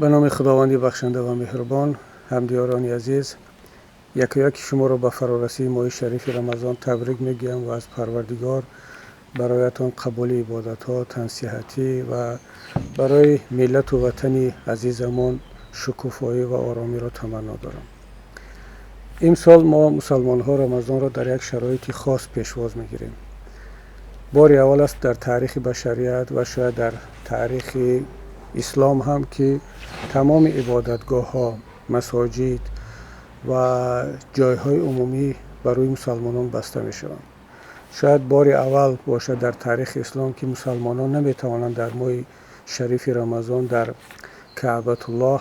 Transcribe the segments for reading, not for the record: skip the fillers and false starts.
Ба номи Худованди бахшанда ва меҳрубон, ҳамдиёрони азиз, яко-яки шуморо ба фарорасии моҳи шарифи Рамазон табрик мегӯям ва аз Парвардигор бароятон қабули ибодатҳо, тансиҳатӣ ва барои миллату ватани азизамон шукуфоӣ ва оромиро таманно дорам. Имсол мо мусалмонҳо Рамазонро дар як шароити хос пешвоз мегирем. Бори аввал аст дар таърихи башарият ва шояд дар таърихи ислом ҳам, ки тамоми ибодатгоҳҳо, масоҷид ва ҷойҳои умумӣ барои мусалмонон баста мешаванд. Шояд бори аввал бошад дар таърихи ислом, ки мусалмонон наметавонанд дар моҳи шарифи Рамазон дар Каъбатуллоҳ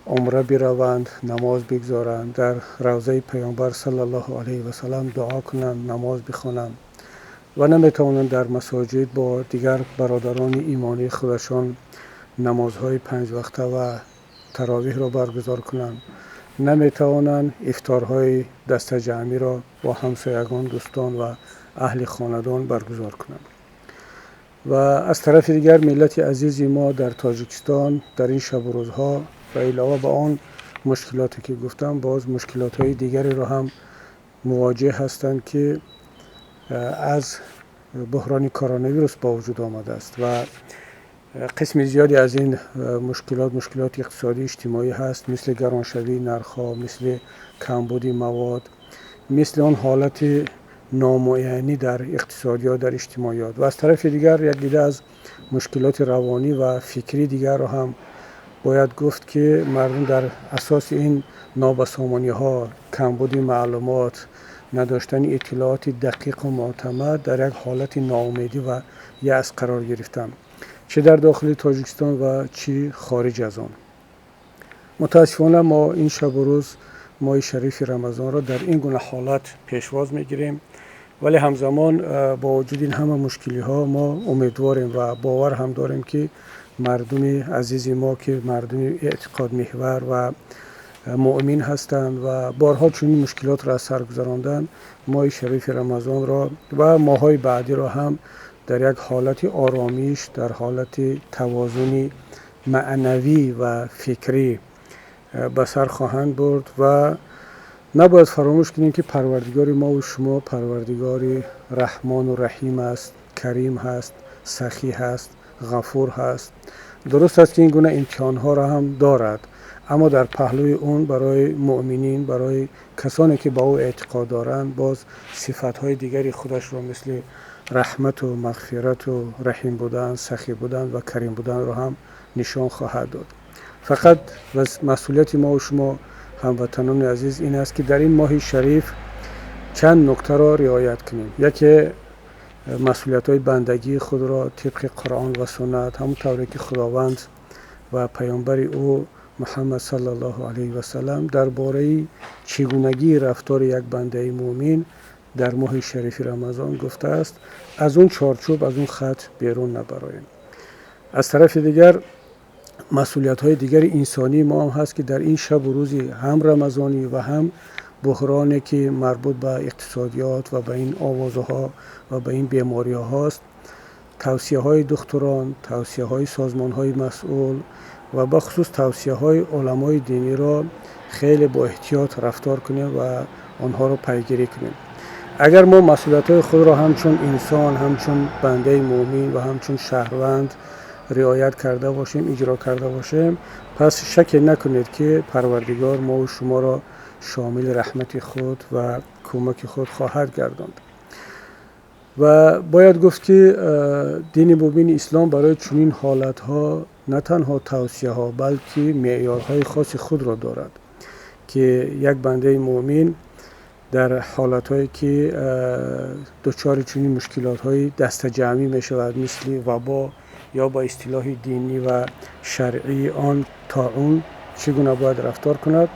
умра бираванд, намоз бигзоранд, дар равзаи Паёмбар саллаллоҳу алайҳи васаллам дуо кунанд, намоз бихонанд ва наметавонанд дар масоҷид бо дигар бародарони имонии худашон намозҳои панҷвақта ва таровиҳро баргузор кунанд, наметавонанд ифторҳои дастаҷамъиро бо ҳамсоягон, дӯстон ва аҳли хонадон баргузор кунанд. Ва аз тарафи дигар миллати азизи мо дар Тоҷикистон дар ин шабу рӯзҳо ба илова ба он мушкилоте ки гуфтам, боз мушкилотҳои дигареро ҳам мувоҷеҳ ҳастанд, ки аз буҳрони коронавирус ба вуҷуд омадааст ва қисми зиёде аз ин мушкилот мушкилоти иқтисодӣ, иҷтимоӣ ҳаст, мисли гароншавии нархҳо, мисли камбуди мавод, мисли он ҳолати номуайянӣ дар иқтисодиёт, дар иҷтимоиёт. Ва аз тарафи дигар як дида аз мушкилоти равонӣ ва фикрӣ дигарро ҳам бояд гуфт, ки мардум дар асоси ин нобасомониҳо, камбуди маълумот, надоштани иттилооти дақиқу мӯътамад дар як ҳолати ноумедӣ ва яъс қарор гирифтанд, чӣ дар дохили Тоҷикистон ва чӣ хориҷ аз он. Мутаассифона, мо ин шабу рӯз моҳи шарифи Рамазонро дар ин гуна ҳолат пешвоз мегирем, вале ҳамзамон бо вуҷуди ин ҳама мушкилиҳо мо умедворем ва бовар ҳам дорем, ки мардуми азизи мо, ки мардуми эътиқодмеҳвар ва муъмин ҳастанд ва борҳо чунин мушкилотро аз сар гузаронданд, моҳи шарифи Рамазонро ва моҳҳои баъдиро ҳам дар як ҳолати оромиш, дар ҳолати тавозуни маънавӣ ва фикрӣ ба сар хоҳанд бурд. Ва набояд фаромӯш кунем, ки Парвардигори мову шумо Парвардигори Раҳмону Раҳим аст, Карим ҳаст, Сахӣ ҳаст, Ғафур ҳаст. Дуруст аст, ки ин гуна имтиҳонҳоро ҳам дорад, аммо дар паҳлӯи он барои муъминин, барои касоне ки ба ӯ эътиқод доранд, боз сифатҳои дигари худашро, мисли раҳмату мағфирату раҳим будан, сахӣ будан ва карим буданро ҳам нишон хоҳад дод. Фақат масъулияти мову шумо, ҳамватанони азиз, ин аст, ки дар ин моҳи шариф чанд нуктаро риоят кунем. Яке, масъулиятҳои бандагии худро тибқи Қуръон ва суннат, ҳамон тавре ки Худованд ва паёмбари ӯ Муҳаммад саллаллоҳу алайҳи васаллам дар бораи чигунагии рафтори як бандаи муъмин дар моҳи шарифи Рамазон гуфтааст, аз он чорчӯб, аз он хат берун набароем. Аз тарафи дигар масъулиятҳои дигари инсонии мо ҳам ҳаст, ки дар ин шабу рӯзи ҳам рамазонӣ ва ҳам буҳроне, ки марбут ба иқтисодиёт ва ба ин овозаҳо ва ба ин бемориҳост, тавсияҳои духтурон, тавсияҳои созмонҳои масъул ва бахусус тавсияҳои уламои диниро хеле бо эҳтиёт рафтор кунем ва онҳоро пайгирӣ кунем. Агар мо масъулиятҳои худро ҳамчун инсон, ҳамчун бандаи муъмин ва ҳамчун шаҳрванд риоят карда бошем, иҷро карда бошем, пас шаке накунед, ки Парвардигор мову шуморо шомили раҳмати худ ва кӯмаки худ хоҳад гардонд. Ва бояд гуфт, ки дини мубини ислом барои чунин ҳолатҳо на танҳо тавсияҳо, балки меъёрҳои хоси худро дорад, ки як бандаи муъмин дар ҳолатҳое ки дучори чунин мушкилотҳои дастаҷамъӣ мешавад, мисли вабо ё ба истилоҳи динӣ ва шаръии он тоун, чӣ гуна бояд рафтор кунад.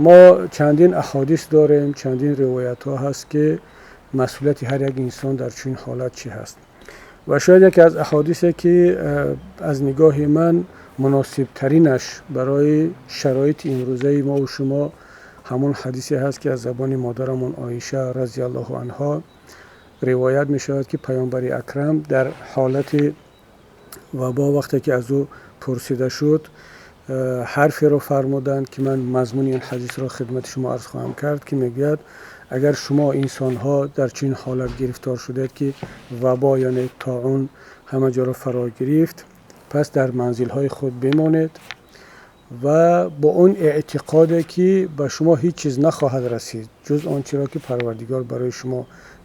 Мо чандин аҳодис дорем, чандин ривоятҳо ҳаст, ки масъулияти ҳар як инсон дар чунин ҳолат чӣ ҳаст. Ва шояд яке аз аҳодисе, ки аз нигоҳи ман муносибтаринаш барои шароити имрӯзаи мову шумо, ҳамон ҳадисе ҳаст, ки аз забони модарамон Оиша разияллоҳу анҳо ривоят мешавад, ки Паёмбари Акрам дар ҳолати вабо, вақте ки аз ӯ пурсида шуд, ҳарферо фармуданд, ки ман мазмуни ин ҳадисро хидмати шумо арз хоҳам кард, ки мегӯяд: агар шумо инсонҳо дар чунин ҳолат гирифтор шудед, ки вабо, яъне тоун, ҳама ҷоро фаро гирифт, пас дар манзилҳои худ бимонед ва бо он эътиқоде ки ба шумо ҳеҷ чиз нахоҳад расид ҷуз он чиро ки Парвардигор барои шумо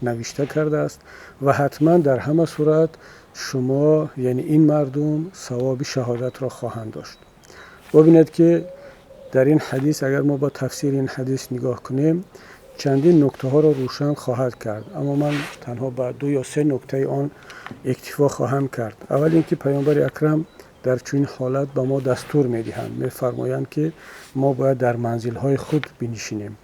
навишта кардааст, ва ҳатман дар ҳама сурат шумо, яъне ин мардум, савоби шаҳодатро хоҳанд дошт. Бубинед, ки дар ин ҳадис, агар мо ба тафсири ин ҳадис нигоҳ кунем, чандин нуктаҳоро равшан хоҳад кард, аммо ман танҳо ба ду ё се нуктаи он иктифо хоҳам кард. Аввал инки Паёмбари Акрам дар чунин ҳолат ба мо дастур медиҳанд, мефармоянд, ки мо бояд дар манзилҳои худ бинишинем.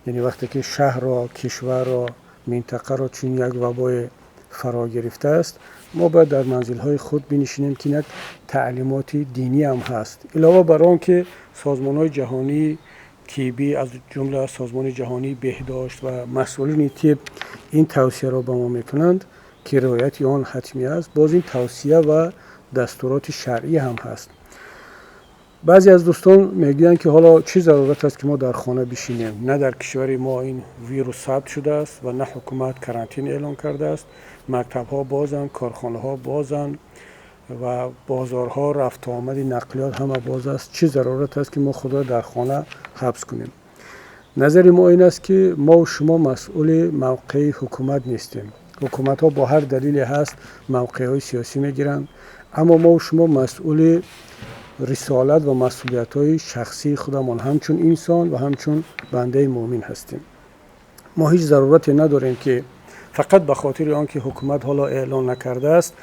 Яъне вақте ки шаҳрро, кишварро, минтақаро чунин як вабои фаро гирифтааст, мо бояд дар манзилҳои худ бинишинем, ки як таълимоти динӣ ҳам ҳаст. Илова бар он ки созмонҳои ҷаҳонии тиббӣ, аз ҷумла Созмони Ҷаҳонии Беҳдошт ва масъулини тиб, ин тавсияро ба мо мекунанд, ки риояти он ҳатмӣ аст, боз ин тавсия ва дастуроти шаръӣ ҳам ҳаст. Баъзе аз дӯстон мегӯянд, ки ҳоло чӣ зарурат аст, ки мо дар хона бишинем? На дар кишвари мо ин вирус сабт шудааст ва на ҳукумат карантин эълон кардааст. Мактабҳо бозанд, корхонаҳо бозанд ва бозорҳо, рафту омади нақлиёт ҳама боз аст. Чӣ зарурат аст, ки мо худро дар хона ҳабс кунем? Назари мо ин аст, ки мо ва шумо масъули мавқеи ҳукумат нестем. Ҳукуматҳо бо ҳар далеле ҳаст мавқеъҳои сиёсӣ мегиранд, аммо мо ва шумо масъули рисолат ва масъулиятҳои шахсии худамон ҳамчун инсон ва ҳамчун бандаи мӯъмин ҳастем. Мо ҳеҷ зарурате надорем, ки фақат ба хотири он ки ҳукумат ҳоло эълон накардааст,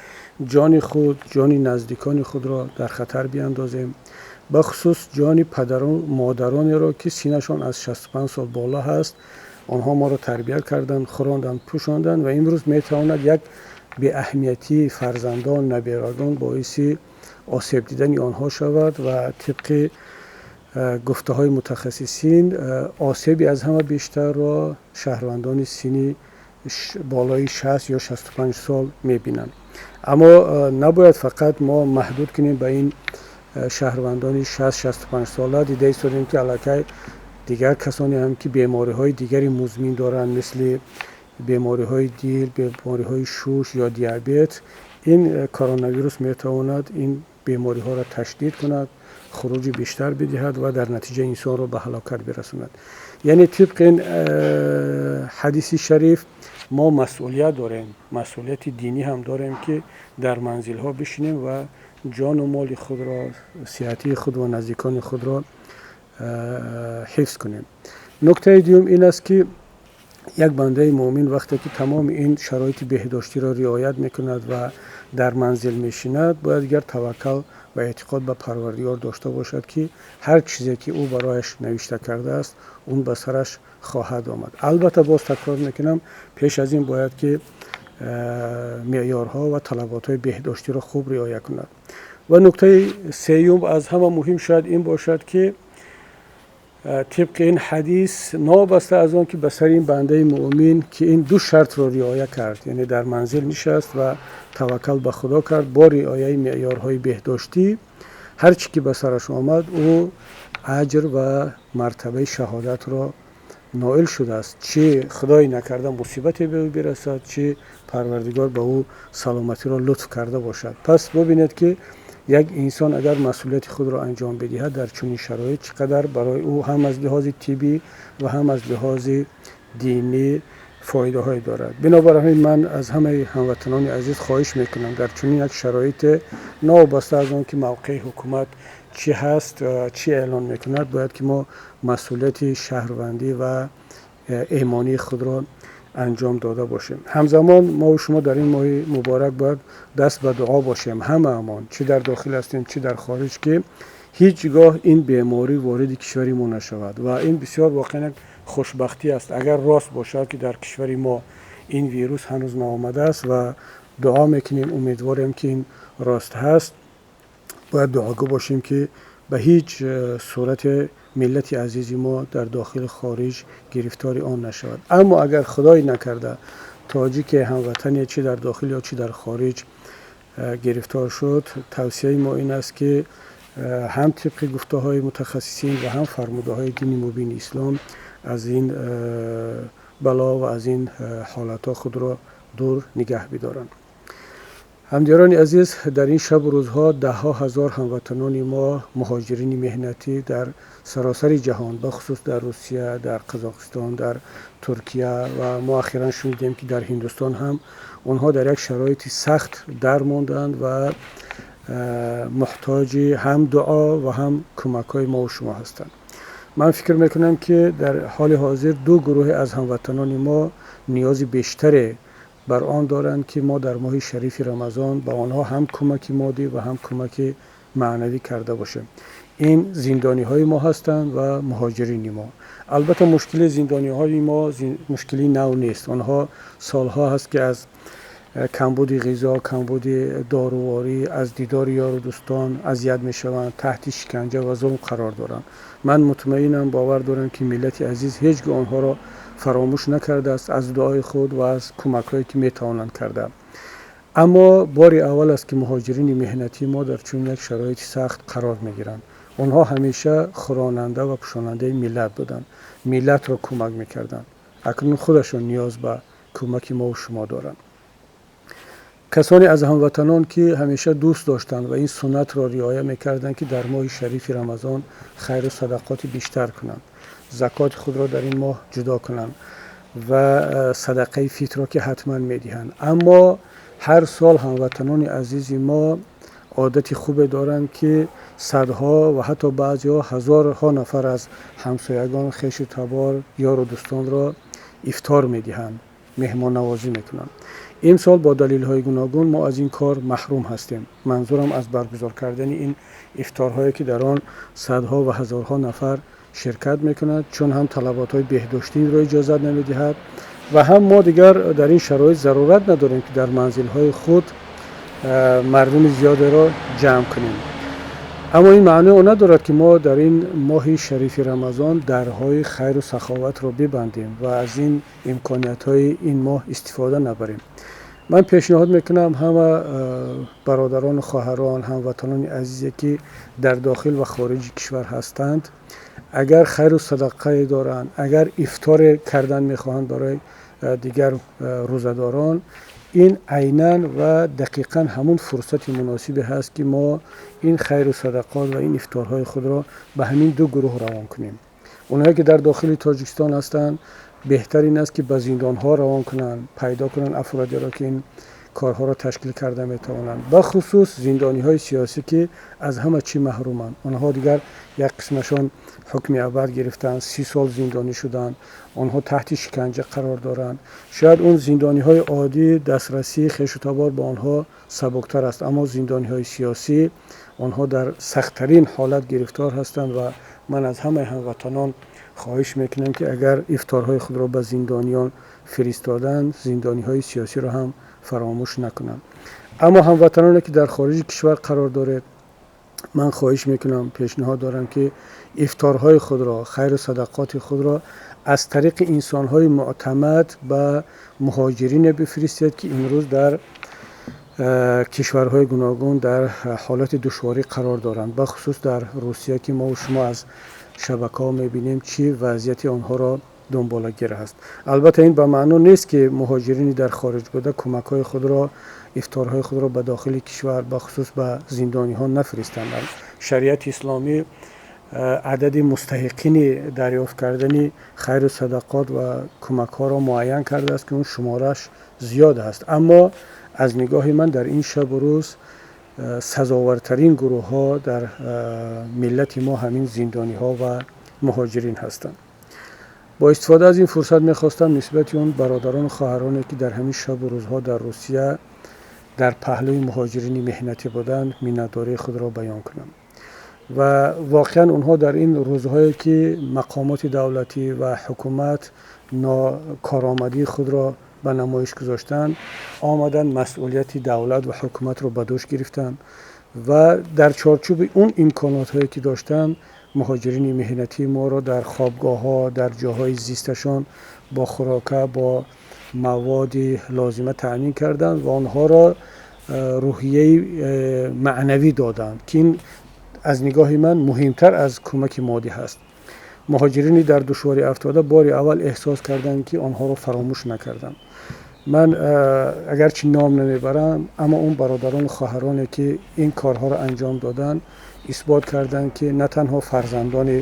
ҷони худ, ҷони наздикони худро дар хатар биандозем, бахусус ҷони падару модаронеро, ки синнашон аз 65 сол боло ҳаст. Онҳо моро тарбият карданд, хӯронданд, пӯшонданд ва имрӯз метавонад як беаҳамиятии фарзандон, наберагон боиси осеб дидани онҳо шавад ва тибқи гуфтаҳои мутахассисин, осеби аз ҳама бештарро шаҳрвандони синни болои 60 ё 65 сол мебинанд. Аммо набояд фақат мо маҳдуд кунем ба ин шаҳрвандони 60-65 сола. Дида истодем, ки аллакай дигар касоне ҳам, ки бемориҳои дигари музмин доранд, мисли бемориҳои дил, бемориҳои шуш ё диабет, ин коронавирус метавонад ин бемориҳоро ташдид кунад, хуруҷи бештар бидиҳад ва дар натиҷа инсонро ба ҳалокат бирасонад. Яъне тибқи ин ҳадиси шариф мо масъулият дорем, масъулияти динӣ ҳам дорем, ки дар манзилҳо бишинем ва ҷону моли худро, сиҳатии худ ва наздикони худро ҳифз кунем. Нуктаи дуюм ин аст, ки як бандаи мӯъмин вақте ки тамоми ин шароити беҳдоштиро риоят мекунад ва дар манзил мешинад, бояд дигар таваккал ва эътиқод ба Парвардигор дошта бошад, ки ҳар чизе ки ӯ барояш навишта кардааст, он ба сараш хоҳад омад. Албатта, боз такрор мекунам, пеш аз ин бояд ки меъёрҳо ва талаботҳои беҳдоштиро хуб риоя кунад. Ва нуктаи сеюм, аз ҳама муҳим, шояд ин бошад, ки тибқи ин ҳадис, новобаста аз он ки ба сари ин бандаи мӯъмин, ки ин ду шартро риоя кард, яъне дар манзил нишаст ва таваккал ба Худо кард бо риояи меъёрҳои беҳдоштӣ, ҳар чӣ ки ба сараш омад, ӯ аҷр ва мартабаи шаҳодатро ноил шудааст. Чӣ худое накарда мусибате ба ӯ бирасад, чӣ Парвардигор ба ӯ саломатиро лутф карда бошад. Пас бубинед, ки як инсон агар масъулияти худро анҷом бидиҳад, дар чунин шароит чӣ қадар барои ӯ ҳам аз лиҳози тиббӣ ва ҳам аз лиҳози динӣ фоидаҳое дорад. Бинобар ҳамин ман аз ҳамаи ҳамватанони азиз хоҳиш мекунам, дар чунин як шароит, новобаста аз он ки мавқеи ҳукумат чӣ ҳаст, чӣ эълон мекунад, бояд ки мо масъулияти шаҳрвандӣ ва имонии худро анҷом дода бошем. Ҳамзамон мо ва шумо дар ин моҳи муборак бояд даст ба дуо бошем, ҳамаамон, чӣ дар дохил ҳастем, чӣ дар хориҷ, ки ҳеҷгоҳ ин беморӣ вориди кишвари мо нашавад. Ва ин бисёр воқеан як хушбахтӣ аст, агар рост бошад, ки дар кишвари мо ин вирус ҳанӯз наомадааст, ва дуо мекунем, умедворем, ки ин рост ҳаст. Бояд дуогӯ бошем, ки ба ҳеҷ сурат миллати азизи мо дар дохили хориҷ гирифтори он нашавад. Аммо агар худое накарда тоҷики ҳамватане, чӣ дар дохил ё чӣ дар хориҷ, гирифтор шуд, тавсияи мо ин аст, ки ҳам тибқи гуфтаҳои мутахассисин ва ҳам фармудаҳои дини мубини ислом аз ин бало ва аз ин ҳолатҳо худро дур нигаҳ бидоранд. Ҳамдиёрони азиз, дар ин шабу рӯзҳо даҳҳо ҳазор ҳамватанони мо, муҳоҷирини меҳнатӣ дар саросари ҷаҳон, бахусус дар Русия, дар Қазоқистон, дар Туркия ва мо ахиран шунидем, ки дар Ҳиндустон ҳам онҳо дар як шароити сахт дармонданд ва муҳтоҷи ҳам дуо ва ҳам кӯмакҳои мо шумо ҳастанд. Ман фикр мекунам, ки дар ҳоли ҳозир ду гурӯҳе аз ҳамватанони мо ниёзи бештаре бар он доранд, ки мо дар моҳи шарифи Рамазон ба онҳо ҳам кӯмаки моддӣ ва ҳам кӯмаки маънавӣ карда бошем. Ин зиндониҳои мо ҳастанд ва муҳоҷирини мо. Албатта, мушкили зиндониҳои мо мушкили нав нест. Онҳо солҳо ҳаст, ки аз камбуди ғизо, камбуди доруворӣ, аз дидори ёру дӯстон азият мешаванд, таҳти шиканҷа ва зулм қарор доранд. Ман мутмаинам, бовар дорам, ки миллати азиз ҳеҷ гоҳ онҳоро фаромӯш накардааст аз дуои худ ва аз кӯмакҳое, ки метавонанд карда. Аммо бори аввал аст, ки муҳоҷирини меҳнатии мо дар чунин як шароити сахт қарор мегиранд. Онҳо ҳамеша хӯронанда ва пӯшонандаи миллат буданд, миллатро кӯмак мекарданд. Акнун худашон ниёз ба кӯмаки мову шумо доранд. Касоне аз ҳамватанон, ки ҳамеша дӯст доштанд ва ин суннатро риоя мекарданд, ки дар моҳи шарифи Рамазон хайру садақоти бештар кунанд, закоти худро дар ин моҳ ҷудо кунанд ва садақаи фитрро, ки ҳатман медиҳанд. Аммо ҳар сол ҳамватанони азизи мо одати хубе доранд, ки садҳо ва ҳатто баъзеҳо ҳазорҳо нафар аз ҳамсоягон, хешу табор, ёру дӯстонро ифтор медиҳанд, меҳмоннавозӣ мекунанд. Имсол бо далелҳои гуногун мо аз ин кор маҳрум ҳастем. Манзурам аз баргузор кардани ин ифторҳое, ки дар он садҳо ва ҳазорҳо нафар ширкат мекунанд, чун ҳам талаботҳои беҳдоштиро иҷозат намедиҳад ва ҳам мо дигар дар ин шароит зарурат надорем, ки дар манзилҳои худ мардуми зиёдеро ҷамъ кунем. Аммо ин маънои он надорад, ки мо дар ин моҳи шарифи Рамазон дарҳои хайру саховатро бибандем ва аз ин имкониятҳои ин моҳ истифода набарем. Ман пешниҳод мекунам ҳама бародарону хоҳарон, ҳамватанони азизе, ки дар дохил ва хориҷи кишвар ҳастанд, агар хайру садақае доранд, агар ифторе кардан мехоҳанд барои дигар рӯзадорон, ин айнан ва дақиқан ҳамун фурсати муносибе ҳаст, ки мо ин хайру садақот ва ин ифторҳои худро ба ҳамин ду гурӯҳ равон кунем. Онҳое, ки дар дохили Тоҷикистон ҳастанд, беҳтар ин аст, ки ба зиндонҳо равон кунанд, пайдо кунанд афродеро, ки ин корҳоро ташкил карда метавонанд, бахусус зиндониҳои сиёсӣ, ки аз ҳама чӣ маҳруманд. Онҳо дигар як қисмашон ҳукми абад гирифтанд, 30 сол зиндонӣ шуданд, онҳо таҳти шиканҷа қарор доранд. Шояд он зиндониҳои оддӣ дастрасии хешу табор ба онҳо сабуктар аст, аммо зиндониҳои сиёсӣ, онҳо дар сахттарин ҳолат гирифтор ҳастанд. Ва ман аз ҳамаи ҳамватанон хоҳиш мекунам, ки агар ифторҳои худро ба зиндониён фиристоданд, зиндониҳои сиёсиро ҳам фаромӯш накунанд. Аммо ҳамватаноне, ки дар хориҷи кишвар қарор доред, ман хоҳиш мекунам, пешниҳод дорам, ки ифторҳои худро, хайру садақоти худро аз тариқи инсонҳои муътамад ба муҳоҷирине бифиристед, ки имрӯз дар кишварҳои гуногун дар ҳолати душворӣ қарор доранд, бахусус дар Русия, ки мо шумо аз шабакаҳо мебинем, чӣ вазъияти онҳоро дунболагир аст. Албатта, ин ба маъно нест, ки муҳоҷирини дар хориҷ буда кӯмакҳои худро, ифторҳои худро ба дохили кишвар, бахусус ба зиндониҳо нафиристанд. Шариати исломӣ адади мустаҳиқини дарёфт кардани хайру садақот ва кӯмакҳоро муайян кардааст, ки он шуморааш зиёд аст. Аммо аз нигоҳи ман дар ин шабу рӯз сазовартарин гурӯҳҳо дар миллати мо ҳамин зиндониҳо ва муҳоҷирин ҳастанд. Бо истифода аз ин фурсат мехостам нисбати он бародарону хоҳароне, ки дар ҳамин шабу рӯзҳо дар Русия дар паҳлӯи муҳоҷирини меҳнатӣ буданд, миннатдории худро баён кунам. Ва воқеан онҳо дар ин рӯзҳое, ки мақомоти давлатӣ ва ҳукумат нокоромадии худро ба намоиш гузоштанд, омаданд, масъулияти давлат ва ҳукуматро ба дӯш гирифтанд ва дар чорчӯби он имконотҳое, ки доштанд, муҳоҷирини меҳнатии моро дар хобгоҳҳо, дар ҷоҳои зисташон бо хӯрока, бо маводи лозима таъмин карданд ва онҳоро рӯҳияи маънавӣ доданд, ки ин аз нигоҳи ман муҳимтар аз кӯмаки моддӣ ҳаст. Муҳоҷирини дар душворӣ афтода бори аввал эҳсос карданд, ки онҳоро фаромӯш накарданд. Ман агарчи ном намебарам, аммо он бародарон ва хоҳароне, ки ин корҳоро анҷом доданд, исбот карданд, ки на танҳо фарзандони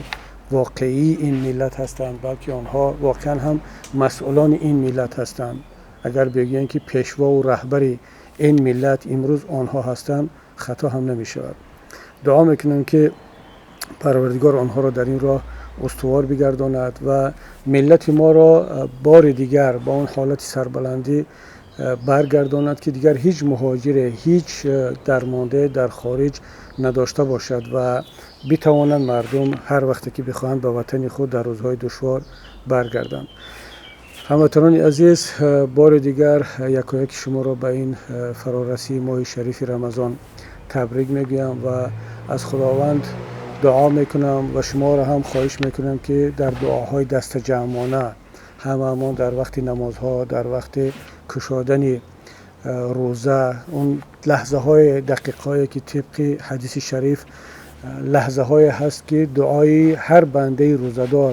воқеии ин миллат ҳастанд, балки онҳо воқеан ҳам масъулони ин миллат ҳастанд. Агар бигӯем, ки пешво ва раҳбари ин миллат имрӯз онҳо ҳастанд, хато ҳам намешавад. Дуо мекунам, ки Парвардигор онҳоро дар ин роҳ устувор бигардонад ва миллати моро бори дигар ба он ҳолати сарбаландӣ баргардонад, ки дигар ҳеҷ муҳоҷире, ҳеҷ дармондае дар хориҷ надошта бошад ва битавонанд мардум ҳар вақте ки бихоҳанд ба ватани худ дар рӯзҳои душвор баргарданд. Ҳамватанони азиз, бори дигар якояки шуморо ба ин фарорасии моҳи шарифи Рамазон табрик мегӯям ва аз Худованд дуо мекунам ва шуморо ҳам хоҳиш мекунам, ки дар дуоҳои дастаҷамъона ҳамаамон дар вақти намозҳо, дар вақти кушодани рӯза, он лаҳзаҳои дақиқҳое, ки тибқи ҳадиси шариф лаҳзаҳое ҳаст, ки дуои ҳар бандаи рӯзадор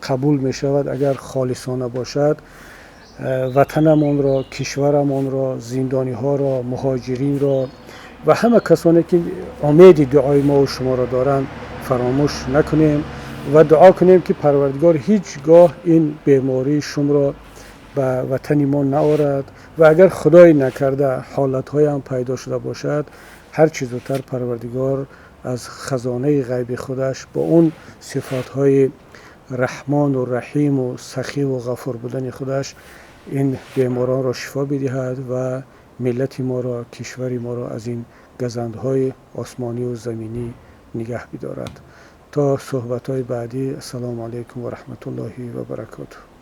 қабул мешавад, агар холисона бошад, ватанамонро, кишварамонро, зиндониҳоро, муҳоҷиринро ва ҳама касоне, ки умеди дуои мо ва шуморо доранд, фаромӯш накунем ва дуо кунем, ки Парвардигор ҳеҷ гоҳ ин бемории шумро ба ватани мо наорад ва агар худое накарда ҳолатҳое ҳам пайдо шуда бошад, ҳарчи зудтар Парвардигор аз хазонаи ғайби худаш бо он сифатҳои Раҳмону Раҳиму Сахиву Ғафур будани худаш ин беморонро шифо бидиҳад ва миллати моро, кишвари моро аз ин газандҳои осмонӣ ва заминӣ нигаҳ бидорад. То суҳбатҳои баъдӣ, ассалому алайкум ва раҳматуллоҳи ва баракотуҳ.